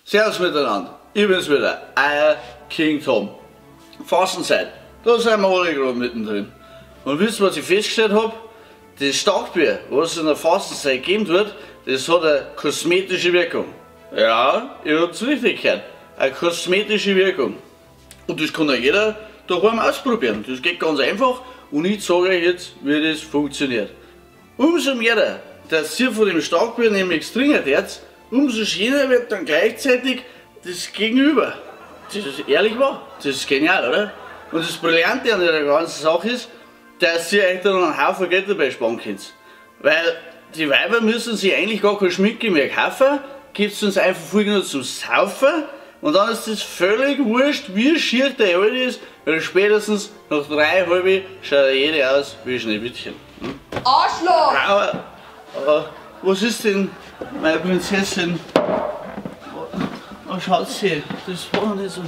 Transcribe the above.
Servus miteinander, ich bin's wieder, euer King Tom. Fastenzeit, da sind wir alle gerade mittendrin. Und wisst ihr, was ich festgestellt hab? Das Starkbier, was es in der Fastenzeit geben wird, das hat eine kosmetische Wirkung. Ja, ihr habt's richtig gehört. Eine kosmetische Wirkung. Und das kann ja jeder daheim ausprobieren. Das geht ganz einfach und ich zeige euch jetzt, wie das funktioniert. Umso mehr, dass ihr von dem Starkbier nämlich trinken werdet, umso schöner wird dann gleichzeitig das Gegenüber. Das ist ehrlich wahr, das ist genial, oder? Und das Brillante an der ganzen Sache ist, dass ihr euch dann einen Haufen Geld dabei sparen könnt. Weil die Weiber müssen sich eigentlich gar keine Schminke mehr kaufen, gibt's uns einfach voll nur zum Saufen und dann ist es völlig wurscht, wie schier der Alte ist, weil spätestens nach 3 halbe schaut jeder aus wie Schneewittchen. Hm? Arschloch! Aber was ist denn, meine Prinzessin? Oh, schaut sie, das war noch nicht so.